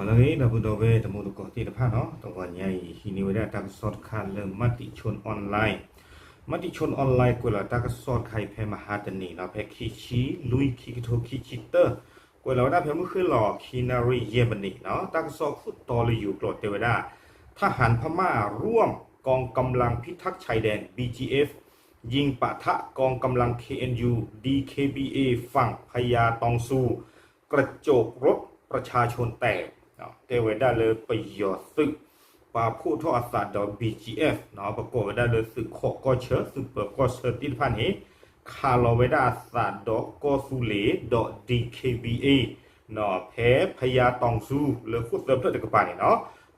နၣ်ရံၣ် ဒီပုၢ်ဒီဝဲၢ်တံၤသကိးသ့ၣ်တဖၣ်နီၤ, တဂီၤညါအံၤ ဟံးန့ၢ်ဝဲဒၣ်တၢ်ကစီၣ်တခါလၢ မတံၤ Channel Online, မတံၤ Channel Online ကွဲးလီၤတၢ်ကစီၣ်တခါအံၤဖဲမဟါတနံၤနီၤ, ဖဲခံဆံလွံၢ် ခံကထိခံဆံတၢ, ကွဲးလီၤဝဲဒၣ်ဖဲမုၢ်ဃ့ၢ်လီၤ ခံနၣ်ရံၣ်ယဲၢ်မံးနံးနီၤ, တၢ်ကစီၣ်ခိၣ်တီလၢယိၤကျိာ်တဲဝဲဒၣ် ทหารพม่าร่วมกองกำลังพิทักษ์ชายแดน บีจีเอฟ ยิงปะทะกองกำลังเคเอ็นยู ดีเคบีเอ ฝั่งพญาตองซู กระจกรถประชาชนแตก တဲဝဲဒၣ်လၢပယီၤသုး ပာ်ဖှိၣ်ထီၣ်အသးဒီး ဘီကၠံအၣ် ပကိးဝဲဒၣ်လၢသုးခိးကီၢ်ဆၢ သုးပၢၤကီၢ်ဆၢသ့ၣ်တဖၣ်န့ၣ် ခးလီၤဝဲဒၣ်အသးဒီးကီၢ်သူလ့ၤ ဒီး ဒီ ခ့ဘံ အ့ ဖဲဖယါတီၣ်စူၤ လၢဃိၣ်သၢဖျၢၣ်တကပၤန့ၣ်လီၤ.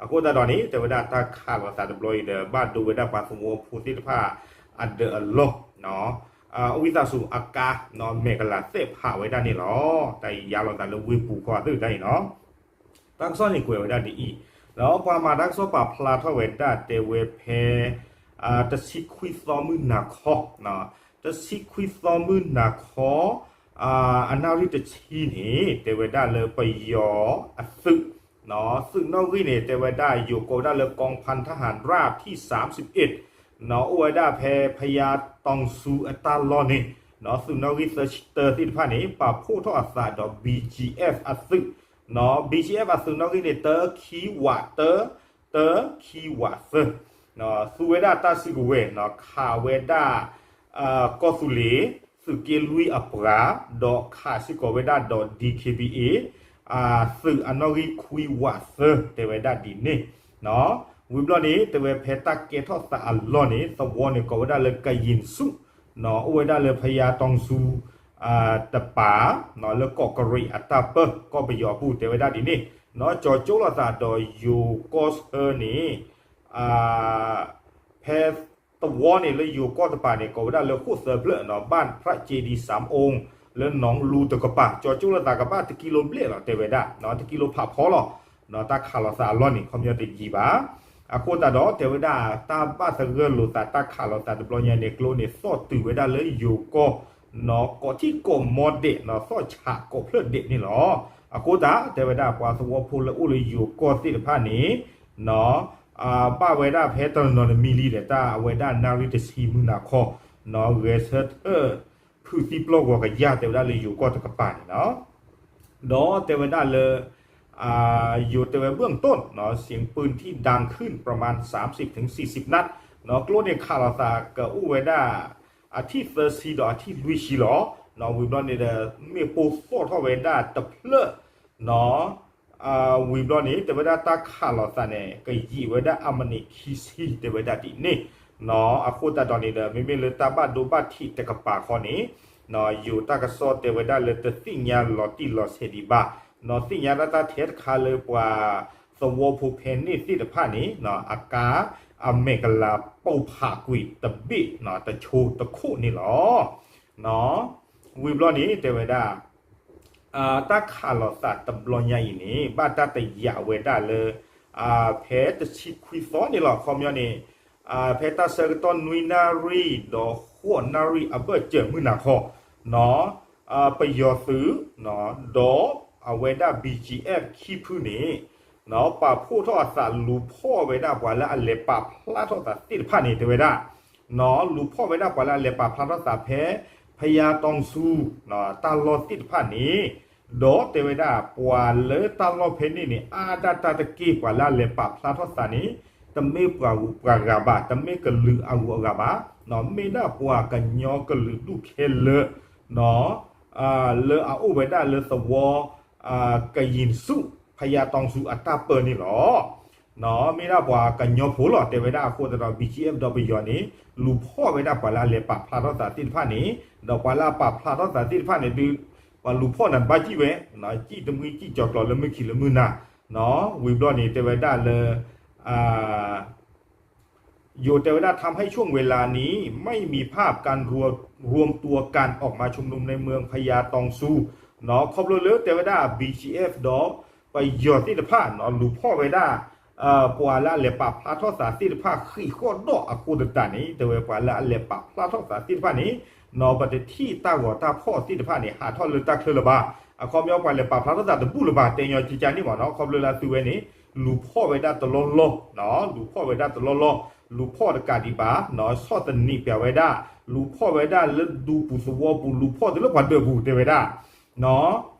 အဃိသတးဒီးန့ၣ် တဲဝဲဒၣ်တၢ်ခးလိာ်သးတဘျီအံၤဒီး ဘၣ်ဒိဝဲဒၣ်ပှၤသဝီဖိသ့ၣ်တဖၣ် အဒၢးအလီၢ် အဝံသးစူၤအကါ မဲာ်ကလၤသဲၣ်ဖးဝဲဒၣ်န့ၣ်လီၤ. တၢ်အံၤယါလိာ်သးလၢဝ့ၢ်ပူၤခီအသုတၢ်အံၤနီၤ. တၢ်ကစီၣ်န့ၣ်ကွဲးဝဲဒၣ်ဒ်အံၤ, ဒီးပှၤမၤတၢ်ကစီၣ်ပာ်ဖျါထီၣ်ဝဲဒၣ်တဲဝဲဖဲ တဆံခွံသီမုၢ်နၤခီ, တဆံခွံသီမုၢ်နၤခီ အနၣ်ရံၣ်တဆံန့ၣ် တဲဝဲဒၣ်လၢပယီၤအသုး သုးနီၣ်ဂံၢ်န့ၣ် တဲဝဲဒၣ်ယိၤကိးဝဲဒၣ်လၢ กองพันทหารราบที่สามสิบเอ็ด အိၣ်ဝဲဒၣ်ဖဲဖယါတီၣ်စူၤအတၢ်လီၢ်န့ၣ် သုးနီၣ်ဂံၢ်သၢဆံတၢသ့ၣ်တဖၣ်န့ၣ် ပာ်ဖှိၣ်ထီၣ်အသးဒီး ဘီကၠံအၣ် အသုး, ဘီကၠံအၣ် အသုးနီၣ်ဂံၢ်န့ၣ် တၢ ခံ ဝး တၢ တၢ ခံ ဝး သၢ သူဝဲဒၣ်တၢ်စုကဝဲၤ ခးဝဲဒၣ် ကီၢ်သူလ့ၤ သုးက့လွံၢ်အပှၤ ဒီးခးစ့ၢ်ကီးဝဲဒၣ်ဒီး ဒီ ခ့ဘံ အ့ သုးအနီၣ်ဂံၢ်ခွံ ဝး သၢ တဲဝဲဒၣ်ဒ်န့ၣ်. ဝံၤဘျီန့ၣ် တဲဝဲဖဲတၢ်ကဲထီၣ်သးအလီၢ်န့ၣ် သဝီန့ၣ်ကိးဝဲဒၣ်လၢ ကယံၤစူး အိၣ်ဝဲဒၣ်လၢဖယါတီၣ်စူၤ တပၤ လၢကီးကရံးအတၢ်ပၢၢ် ကီၢ်ပယီၤအပူၤ တဲဝဲဒၣ်ဒ်န့ၣ်. ကၠီၤကၠိလိာ်သးဒီးယိၤကီၢ်ဆၢန့ၣ် ဖဲသဝီန့ၣ်လၢယိၤကီၢ်တပၤန့ၣ် ကိးဝဲဒၣ်လၢဃိၣ်သၢဖျၢၣ် บ้านพระเจดีย์สามองค์ လၢနီလူတကပၤ ကၠီၤကၠိလိာ်သးကဘၣ်တကံလိဘျဲၣ်လီၤ တဲဝဲဒၣ် တကံလိဖးဖီလီၤ. တၢ်ခးလိာ်သးအလီၢ်န့ၣ် ခီပညီတယံာ်ဘၣ်. အဃိသတးဒီး တဲဝဲဒၣ် တၢ်ဘၣ်သဂၢၢ်လိာ်သး တၢ်ခးလိာ်သးတဘျီညါန့ၣ် ကျိန့ၣ် သီၣ်တုၤဝဲဒၣ်လၢယိၤကီၢ် နီၢ်ကိးထံၣ်ကိးမီဒဲး နီၢ်သီၣ်ဆးကိးဖျၢၣ်ဒဲးန့ၣ်လီၤ. အဃိသတး တဲဝဲဒၣ် ပှၤသဝီဖိလၢအိၣ်လၢယိၤကီၢ်သ့ၣ်တဖၣ်န့ၣ် ဘၣ်ဝဲဒၣ်ဖဲတနီၤနီၤတမံၤလံဒီး တၢ်အဝဲဒၣ်နၣ်ရံၣ်တဆံမုၢ်နၤခီ နီၢ်ဂဲၤဆၢထၢၣ် ဖုးသံပျီၢ်ဂီၤကယၢ် တဲဝဲဒၣ်လၢယိၤကီၢ်တကပၤန့ၣ်လီၤ. ဒီးတဲဝဲဒၣ်လၢ ယိၤတဲဝဲ เบื้องต้น เสียงปืนที่ดังขึ้นประมาณสามสิบถึงสี่สิบนัด နီၢ်ကျိန့ၣ်ခးလိာ်သးကအိၣ်ဝဲဒၣ် အထံၣ်သၢဆံဒီးအထံၣ်လွံၢ်ဆံလီၤ. နီၢ်ဝံၤဘျီန့ၣ်ဒီး မ့ၣ်ပိၢ်သီၣ်ထီၣ်ဝဲဒၣ်တဖျၢၣ် နီၢ် ဝံၤဘျီန့ၣ် တဲဝဲဒၣ်တၢ်ခးလိာ်သးန့ၣ် ကယံာ်ဝဲဒၣ်အမံးနံးခံဆံ တဲဝဲဒၣ်ဒ်န့ၣ်. နီၢ်အဃိသတးဒီးန့ၣ်ဒီး မ့မ့ၢ်လၢတၢ်ဘၣ်ဒိဘၣ်ထံးတကပၤဃီန့ၣ် နီၢ် ယိၤတၢ်ကစီၣ်တဲဝဲဒၣ်လၢတသ့ၣ်ညါလီၤတံၢ်လီၤဆဲးဒံးဘၣ်. နီၢ်သ့ၣ်ညါဒၣ်တၢ်ထဲတခါလၢပှၤသဝီဖိဖဲန့ၣ်သ့ၣ်တဖၣ်န့ၣ် နီၢ် အကါအမဲာ်ကလၤပိာ်ဖးကွံာ်တဘ့ၣ် နီၢ် တဆိတခိၣ်န့ၣ်လီၤ. နီၢ် ဝံၤဘျီန့ၣ် တဲဝဲဒၣ် တၢ်ခးလိာ်သးတဘျီညါအံၤန့ၣ် ဘၣ်တၢ်တယာ်ဝဲဒၣ်လၢ ဖဲတဆံခွံသီန့ၣ်လီၤ. ခီပညီန့ၣ် ဖဲတၢ်ဆၢကတီၢ်နွံနၣ်ရံၣ်ဒီးဃိးနၣ်ရံၣ်အဘၢၣ်စၢၤမုၢ်နၤခီ နီၢ် ပယီၤသုး ဒီးအဝဲဒၣ် ဘီကၠံအၣ် ခံဖုန့ၣ် နီၢ် ပာ်ဖှိၣ်ထီၣ်အသးလူၤဖီၣ်ဝဲဒၣ်ပှၤလၢအလဲၤပာ်ဖျါထီၣ်သးသ့ၣ်တဖၣ်န့ၣ် တဲဝဲဒၣ် နီၢ် လူၤဖီၣ်ဝဲဒၣ်ပှၤလၢအလဲၤပာ်ဖျါထီၣ်သးဖဲ ဖယါတီၣ်စူၤ နီၢ် တၢ်လီၢ်သ့ၣ်တဖၣ်န့ၣ် ဒီးတဲဝဲဒၣ်ပှၤလၢတၢ်လီၢ်ဖဲန့ၣ်န့ၣ် အါဒၣ်တၢ်တက့ၢ် ပှၤလၢအလဲၤပာ်ဖျါထီၣ်သးန့ၣ် တမ့ၢ်ပှၤဂုၤပှၤဂၤဘၣ်, တမ့ၢ်ကလုာ်အဂုၤအဂၤဘၣ်, နီၢ် မ့ၢ်ဒၣ်ပှၤကညီကလုာ်ဒူၣ်ခဲလၢာ် နီၢ် လၢအအိၣ်ဝဲဒၣ်လၢသဝီ ကယံၤစူး ဖယါတီၣ်စူၤအတၢ်ပၢၢ်န့ၣ်လီၤ. နီၢ် မ့ၢ်ဒၣ်ပှၤကညီဖိလီၤ တဲဝဲဒၣ်. အဃိသတးဒီး ဘီကၠံအၣ် ဒီးပယီၤန့ၣ် လူၤဖီၣ်ဝဲဒၣ်ပှၤလၢအလဲၤပာ်ဖျါထီၣ်သးသ့ၣ်တဖၣ်န့ၣ် ဒီးပှၤလၢအပာ်ဖျါထီၣ်သးသ့ၣ်တဖၣ်န့ၣ်ဒုး ပှၤလူၤဖီၣ်န့ၣ်ဘၣ်စံၣ်ဝဲ စံၣ်တမှံစံၣ်ကၠီၤကျီၤလၢမုၢ်ခံလၢမုၢ်နၤ နီၢ် ဝံၤဘျီန့ၣ် တဲဝဲဒၣ်လၢ ယိၤတဲဝဲဒၣ် ทำให้ช่วงเวลานี้ไม่มีภาพการรวมตัวกันออกมาชุมนุมในเมืองพญาตองซู နီၢ် ခီဖျိလၢတဲဝဲဒၣ် ဘီကၠံအၣ် ဒီးပယီၤသ့ၣ်တဖၣ် နီၢ် လူၤဖီၣ်ဝဲဒၣ် ပှၤလၢအလဲၤပာ်ဖျါထီၣ်သးသ့ၣ်တဖၣ်ဃံးဃီၣ်ဒီးအဃိသတးန့ၣ် တဲဝဲပှၤလၢအလဲၤပာ်ဖျါထီၣ်သးသ့ၣ်တဖၣ်န့ၣ် နီၢ် ပတထံၣ်တၢ်ဂီၤတၢ်ဖီၣ်သ့ၣ်တဖၣ်န့ၣ် ဟးထီၣ်လၢတၢ်ချၢလၢၤဘၣ် အခီပညီပှၤလဲၤပာ်ဖျါထီၣ်သးတဘူၣ်လၢၤဘၣ် တဲညီကကန့ၣ်မ့ၢ်နီၤ ခီဖျိလၢအသုဝဲန့ၣ် လူၤဖီၣ်ဝဲဒၣ်တလီၢ်လီၢ်, လူၤဖီၣ်ဝဲဒၣ်တလီၢ်လီၢ်, လူၤဖီၣ်တကးဒံးဘၣ်, ဆီၣ်သနံးပျးဝဲဒၣ်, လူၤဖီၣ်ဝဲဒၣ်လၢဒူပူၤသဝီပူၤ, လူၤဖီၣ်တုၤလၢပှၤဒၢးပူၤ တဲဝဲဒၣ်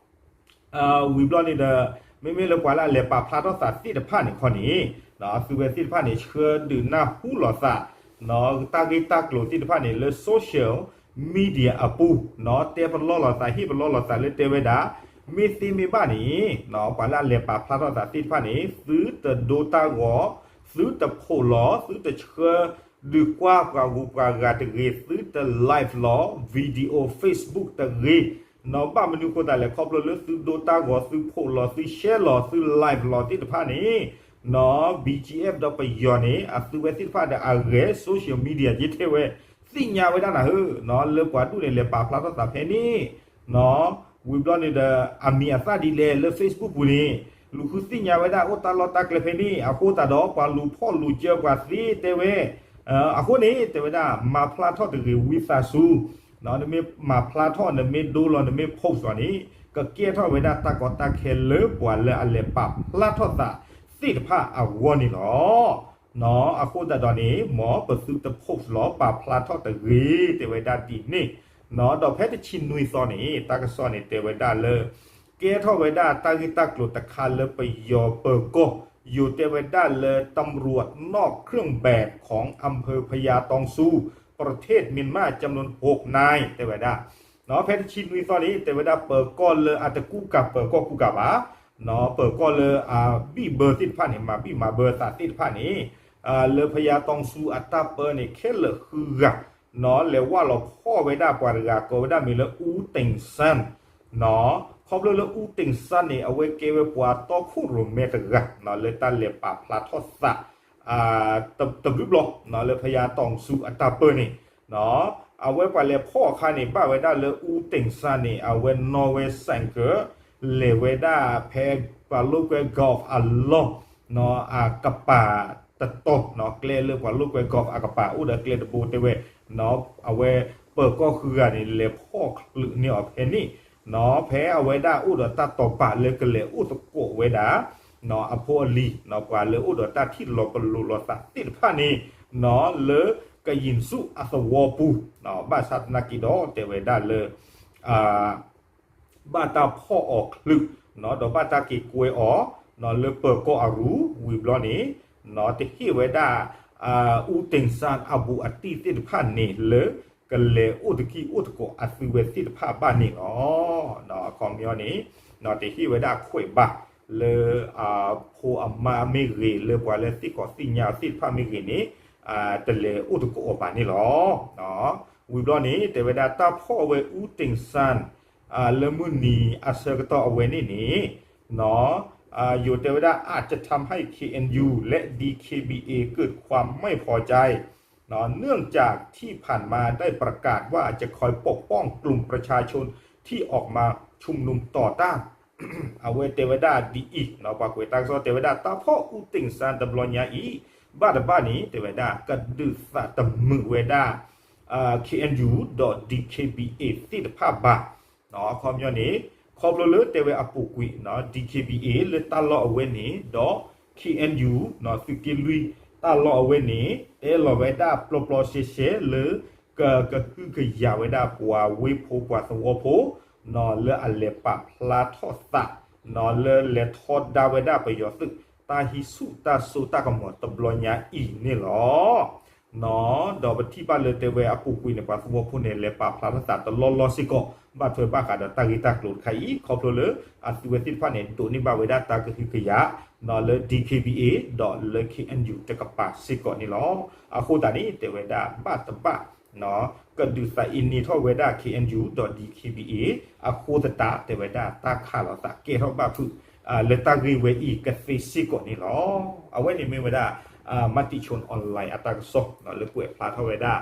ဝံၤဘျီန့ၣ်ဒီး မ့မ့ၢ်လၢပှၤလၢအလဲၤပာ်ဖျါထီၣ်သးသ့ၣ်တဖၣ်န့ၣ်ခီန့ၣ်, အသုဝဲသ့ၣ်တဖၣ်န့ၣ် ဆှၢဒုးနၢ်ဟူလိာ်သး တၢ်ဂ့ၢ်တၢ်ကျိၤသ့ၣ်တဖၣ်န့ၣ် လၢ social media အပူၤ, တဲပလီၢ်လိာ်သး ဟ့ၣ်ပလီၢ်လိာ်သးလၢတဲဝဲဒၣ်, မ့ၢ်သ့မ့ၢ်ဘၣ်န့ၣ် ပှၤလၢအလဲၤပာ်ဖျါထီၣ်သးသ့ၣ်တဖၣ်န့ၣ် သုတဒိတၢ်ဂီၤ, သုတဖိးလီၤ, သုတဆှၢ ဒုးကွၢ်ပှၤဂုၤပှၤဂၤတဂ့ၤ, သုတ live လီၤ video Facebook တဂ့ၤ, နီၢ် ဘၣ်မနုၤဃိသတးလဲၣ် ခီဖျိလၢသုဒိတၢ်ဂီၤ, သုဖိးလီၤ, သု share လီၤ, သု live လီၤသ့ၣ်တဖၣ်န့ၣ်, နီၢ် BGF ဒီးပယီၤန့ၣ် အသုဝဲသ့ၣ်တဖၣ်ဒီးအဂဲၤ social media ယ့ထဲဝဲ သ့ၣ်ညါဝဲဒၣ်နၤဧၢ, နီၢ် လၢပှၤဒူၣ်န့ၣ် လဲၤပာ်ဖျါထီၣ်သးဖဲန့ၣ်, နီၢ် ဝံၤဘျီန့ၣ်ဒီး အမံၤအသၣ်ဒ်လဲၣ်လၢ Facebook ပူၤန့ၣ် လူၤဃုသ့ၣ်ညါဝဲဒၣ်အိၣ်တၢ်လီၢ်တၢ်ကျဲဖဲန့ၣ်, အဃိသတးဒီး ပှၤလူၤဖီၣ်လူၤစၢၤပှၤသ့တဲဝဲ, အဃိန့ၣ် တဲဝဲဒၣ် မၤဖျါထီၣ်တဂ့ၤ ဝံသးစူၤ, နီၢ် နမ့ၢ်မၤဖျါထီၣ် နမ့ၢ်ဒိလီၤ နမ့ၢ် post လီၤန့ၣ် ကကဲထီၣ်ဝဲဒၣ်တၢ်ကီတၢ်ခဲလၢပှၤလၢအလဲၤပာ်ဖျါထီၣ်သး သ့ၣ်တဖၣ်အဂီၢ်န့ၣ်လီၤ. နီၢ် အဃိသတးဒီးန့ၣ် မ်ပသုတ post လီၤ ပာ်ဖျါထီၣ်တဂ့ၤ တဲဝဲဒၣ်ဒ်န့ၣ်, နီၢ် ဒီးဖဲတဆံနွံသီန့ၣ် တၢ်ကစီၣ်န့ၣ်တဲဝဲဒၣ်လၢ ကဲထီၣ်ဝဲဒၣ်တၢ်ဂ့ၢ်တၢ်ကျိၤတခါလၢပယီၤပၢၤကီၢ်, ယိၤတဲဝဲဒၣ်လၢ ตำรวจนอกเครื่องแบบของอำเภอพญาตองซู ประเทศเมียนมา จำนวนหกนาย တဲဝဲဒၣ်, နီၢ် ဖဲတဆံနွံသီန့ၣ် တဲဝဲဒၣ်ပၢၤကီၢ်လၢအတကူကၤပၢၤကီၢ်ကူကၤဘၣ်, နီၢ် ပၢၤကီၢ်လၢအဘံၣ်ဘၢသ့ၣ်တဖၣ်န့ၣ် မၤဘံၣ်မၤဘၢသးသ့ၣ်တဖၣ်န့ၣ်, လၢ พญาตองซู အတၢ်ပၢန့ၣ် ခဲလၢာ်ဃုဂၤ, နီၢ် လဲၤဝၢ်လီၤဖီၣ်ဝဲဒၣ်ပှၤတဂၤကိးဝဲဒၣ်မ့ၢ်လၢ ဦးသိန်းစန်း, နီၢ် ခီဖျိလၢ ဦးသိန်းစန်း န့ၣ် အဝဲကဲဝဲပှၤတီခိၣ်ရိၣ်မဲတဂၤ နီၢ် လၢတၢ်လဲၤပာ်ဖျါထီၣ်သး တဘျုးဘျီ နီၢ် လၢ พญาตองซู အတၢ်ပၢန့ၣ်, နီၢ် အဝဲပှၤလဲၤဖီၣ်အခါန့ၣ် ဘၣ်ဝဲဒၣ်လၢ ဦးသိန်းစန်း န့ၣ် အဝဲနီၣ်ဝဲ ဆိုင်ကယ် လဲၤဝဲဒၣ်ဖဲပှၤလိာ်ကွဲ golf အလီၢ်, နီၢ် အကပၤတတီၤ, နီၢ် ကျဲလၢပှၤလိာ်ကွဲ golf အကပၤ အိၣ်ဒီးကျဲတဘိတဲဝဲ, နီၢ် အဝဲပၢၤကီၢ်ဃုဂၤန့ၣ် လဲၤဖီၣ်ချုးန့ၢ်အီၤဖဲန့ၣ်, နီၢ် ဖဲအဝဲဒၣ်အိၣ်ဒီးတၢ်တိာ်ပာ်လၢကလဲၤအိၣ်သကိးဝဲဒၣ် နီၢ် အဖိအလံၤ, နီၢ် ပှၤလၢအိၣ်ဒီးတၢ်ထံၣ်လီၤပလိာ်လိာ်သးသ့ၣ်တဖၣ်န့ၣ်, နီၢ် လၢ ကယံၤဆူၣ်အသဝီပူၤ, နီၢ် ဘၣ်ဆၣ်သနာ်က့ဒီးတဲဝဲဒၣ်လၢ ဘၣ်တၢ်ဖီၣ်အီၤချုး, နီၢ် ဒီးဘၣ်တၢ်က့ၤကွဲအီၤ, နီၢ် လၢပၢၤကီၢ်အရူၤ ဝံၤဘျီန့ၣ်, နီၢ် တဟ့ၣ်ဝဲဒၣ် ဦးသိန်းစန်း အဘူးအတံၢ်သ့ၣ်တဖၣ်န့ၣ် လၢကလဲၤအိၣ်သကိးအိၣ်သကိးအသုဝဲသ့ၣ်တဖၣ်ဘၣ်န့ၣ်လီၤ. နီၢ် အခီပညီန့ၣ်, နီၢ် တဟ့ၣ်ဝဲဒၣ်ခွဲးဘၣ် လၢ အဖိအမါမ့ၢ်ဂ့ၤ လၢပှၤလၢသ့ၣ်ကီးသ့ၣ်ညါအီၤသ့ၣ်တဖၣ်မ့ၢ်ဂ့ၤန့ၣ်, တလဲၤအိၣ်သကိးအီၤဘၣ်န့ၣ်လီၤ. နီၢ် ဝံၤဘျီန့ၣ် တဲဝဲဒၣ်တၢ်ဖီၣ်ဝဲ ဦးသိန်းစန်း လၢမုၢ်နံၤအဆၢကတီၢ်အဝဲန့ၣ်န့ၣ်, နီၢ် ယိၤတဲဝဲဒၣ် อาจจะทำให้ เคเอ็นยู และ ดีเคบีเอ เกิดความไม่พอใจ เนื่องจากที่ผ่านมาได้ประกาศว่าจะคอยปกป้องกลุ่มประชาชนที่ออกมาชุมนุมต่อต้าน အဝဲတဲဝဲဒၣ်ဒ်အံၤ, နီၢ် ပှၤကွဲးတၢ်ကစီၣ်တဲဝဲဒၣ် တၢ်ဖီၣ် ဦးသိန်းစန်း တဘျီညါအံၤ ဘၣ်တဘၣ်န့ၣ် တဲဝဲဒၣ် ကဒုးသးတမုာ်ဝဲဒၣ် KNU ဒီး DKBA သ့ၣ်တဖၣ်ဘၣ်. နီၢ် အခီပညီန့ၣ် ခီဖျိလၢတဲဝဲအပူၤကွံာ် နီၢ် DKBA လၢတၢ်လီၢ်အဝဲန့ၣ် ဒီး KNU နီၢ် သုးက့လွံၢ် တၢ်လီၢ်အဝဲန့ၣ် တဲလီၤဝဲဒၣ်ပျီပျီရှဲရှဲလၢ ကကဟုကယာ်ဝဲဒၣ်ပှၤဝ့ၢ်ဖိပှၤသဝီဖိ နီၢ် လၢအလဲၤပာ်ဖျါထီၣ်သး နီၢ် လၢလဲၤထီဒါဝဲဒၣ်ပယီၤသုး တၢ်ဟံးဆူၣ်တၢ်စိတၢ်ကမီၤတဘျီညါအံၤန့ၣ်လီၤ. နီၢ် ဒီးပထံၣ်ဘၣ်လၢတဲဝဲအပူၤကွံာ်န့ၣ် ပှၤသဝီဖိန့ၣ် လဲၤပာ်ဖျါထီၣ်သးတလီၢ်လီၢ်စ့ၢ်ကီး ဘၣ်ထွဲဘၣ်ဃးဒီးတၢ်ဂ့ၢ်တၢ်ကျိၤတခါအံၤ ခီဖျိလၢအသုဝဲသ့ၣ်တဖၣ်န့ၣ် ဒိးန့ၢ်ဘၣ်ဝဲဒၣ်တၢ်ကဟုကယာ် နီၢ် လၢ DKBA ဒီးလၢ KNU တကပၤစ့ၢ်ကီးန့ၣ်လီၤ. အဃိသတးန့ၣ် တဲဝဲဒၣ်ဘၣ်တဘၣ် နီၢ် ကဒုးသးအ့န့ၢ်ထီၣ်ဝဲဒၣ် KNU ဒီး DKBA အဃိသတး တဲဝဲဒၣ်တၢ်ခးလိာ်သးကဲထီၣ်ဘၣ်ဖုး လၢတၢ်ဂ့ၢ်ဝဲအံၤကသ့စ့ၢ်ကီးန့ၣ်လီၤ. အဝဲန့ၣ်မ့ၢ်ဝဲဒၣ် မၤတံာ်ဆိ online အတၢ်ကစီၣ် လၢကွဲးဖျါထီၣ်ဝဲဒၣ်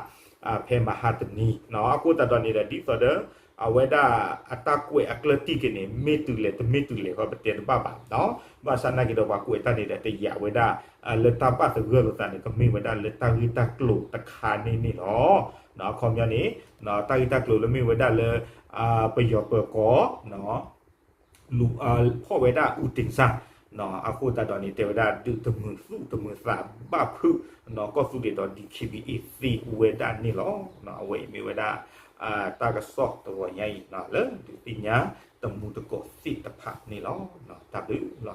ဖဲမဟါတနံၤ အဃိသတးဒီးန့ၣ်ဒီး ဒ်သိးဒီး အဝဲဒၣ်အတၢ်ကွဲးအကျၢၢ်တံၢ်က့ၤန့ၣ် မ့ၢ်တုၤလဲၣ်တမ့ၢ်တုၤလဲၣ်ဃီ ပတဲတဘၣ်ဘၣ် ဘၣ်ဆၣ်သနာ်က့ဒီး ပှၤကွဲးတၢ်န့ၣ်ဒီး တယာ်ဝဲဒၣ် လၢတၢ်ဘၣ်သဂၢၢ်လိာ်သးန့ၣ် ကမ့ၢ်ဝဲဒၣ်လၢတၢ်ဂ့ၢ်တၢ်ကျိၤတခါန့ၣ်န့ၣ်လီၤ. အခီပညီန့ၣ် တၢ်ဂ့ၢ်တၢ်ကျိၤလၢမ့ၢ်ဝဲဒၣ်လၢ ပယီၤပၢၤကီၢ် ဖီၣ်ဝဲဒၣ်အူတ့ၢ်စၢ်, အဃိသတးဒီးန့ၣ် တဲဝဲဒၣ်ဒုးတမုာ်သူၣ်တမုာ်သးဘၣ်ဖုး ကီၢ်သူလ့ၤဒီး DKBA သ့ဝဲဒၣ်န့ၣ်လီၤ. အဝဲအံၤမ့ၢ်ဝဲဒၣ် တၢ်ကစီၣ်တဂီၤညါအံၤ လၢဒုးသ့ၣ်ညါတမူတကိးသ့ၣ်တဖၣ်န့ၣ်လီၤ. တၢ်ဘျုးလီၤ.